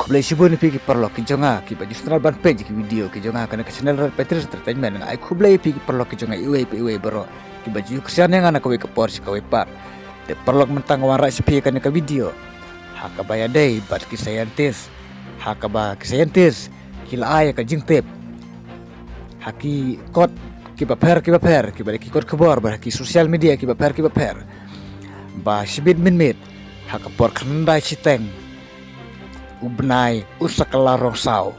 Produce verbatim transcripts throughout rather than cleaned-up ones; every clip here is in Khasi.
Khublei shibun ïa phi ki paralok ki jong nga kiba ju sngewtynnat ban peit ïa ki video ki jong nga ha kane ka channel Red Panthers Entertainment. Nga ai khublei ïa phi ki paralok ki jong nga iwei pa iwei baroh kiba ju kyrshan ïa nga na kawei ka por sha kawei pat. Te paralok, mynta nga wanrah sha phi ïa kane ka video ha kaba ïadei bad ki scientist, ha kaba ki scientist ki la ai ïa ka jingtip ha ki kot kiba pher kiba pher, kiba dei ki kot khubor bad ha ki social media kiba pher kiba pher, ba shibit mynmiet ha ka por khyndai shiteng u bnai u sa kylla rong saw.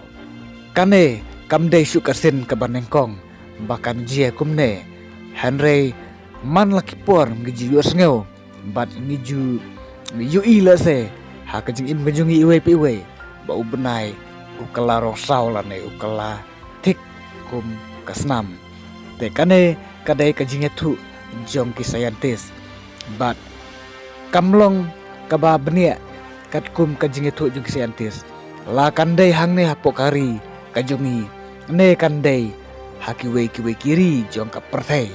Kane kam dei shuh ka sien kaba nyngkong ba kan jia kumne, hynrei man la ki por ngi ju ïohsngew bad ngi ju ïohi lehse ha ka jingim ka jong ngi iwei pa iwei ba u bnai u kylla rong saw lane u kylla thik kum ka snam. Te kane ka dei ka jingïathuh jong ki scientist, bad kam long kaba bniah katkum ka jingïathuh jong ki scientist. La kan dei hangne hapoh ka ri ka jong ngi, ne kan dei ha kiwei kiwei ki ri jong ka pyrthei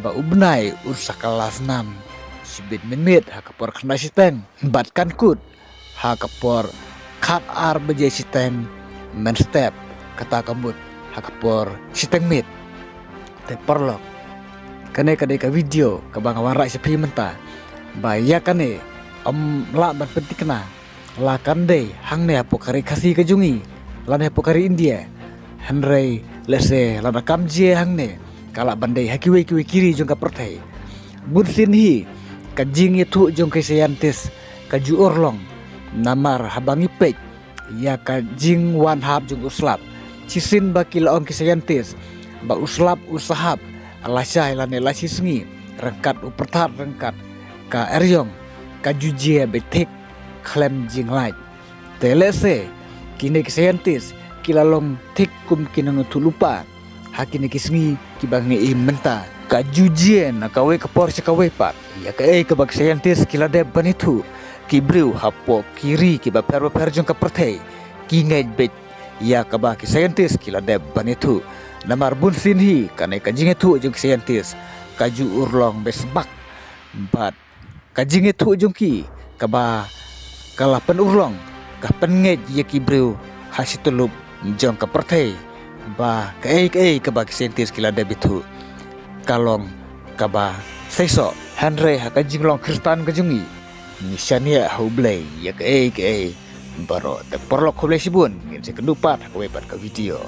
ba u bnai un sa kylla snam shibit mynmiet ha ka por khyndai shiteng bad kan kut ha ka por khatar baje shiteng mynstep, kata ka mut ha ka por shiteng miet. Te paralok, kane ka dei ka video kaba nga wanrah sha phi mynta, ba ïa kane ym lah ban pynthikna la kan dei hangne hapoh ka ri Khasi ka jong ngi lane hapoh ka ri India. Hynrei lehse lada kam jia hangne ka lah ban dei ha kiwei kiwei ki ri jong ka pyrthei. Bunsien hi ka jingïathuh jong ki scientist ka ju urlong, namar haba ngi peit ïa ka jingwan hap jong u slap, shisien ba ki la ong ki scientist ba u slap u sa hap lashai lane lashisngi ryngkat u pyrthat ryngkat ka eriong, ka ju jia beit thik khlem jinglait. Te lehse kine ki scientist ki la long thik kum ki nongïathuhlypa ha kine ki sngi kiba ngi im mynta. Ka ju jia na kawei ka por sha kawei pat ïa kaei kaba ki scientist ki la dep ban ïathuh. Ki briew hapoh ki ri kiba pher bapher jong ka pyrthei ki ngeit beit ïa kaba ki scientist ki la dep ban ïathuh, namar bunsien hi kane ka jingïathuh jong ki scientist ka ju urlong beit sbak. Bad ka jingïathuh jong ki kaba ka la pynurlong ka pynngeit ïa ki briew ha shi tyllup jong ka pyrthei ba kaei kaei kaba ki scientist ki la dep ïathuh ka long kaba seisoh. Hynrei ha ka jinglong Khristan ka jong ngi, ngi shaniah ha U Blei ïa kaei kaei baroh. Te paralok, khublei shibun, ngin sa ïakynduh pat ha kawei pat ka video.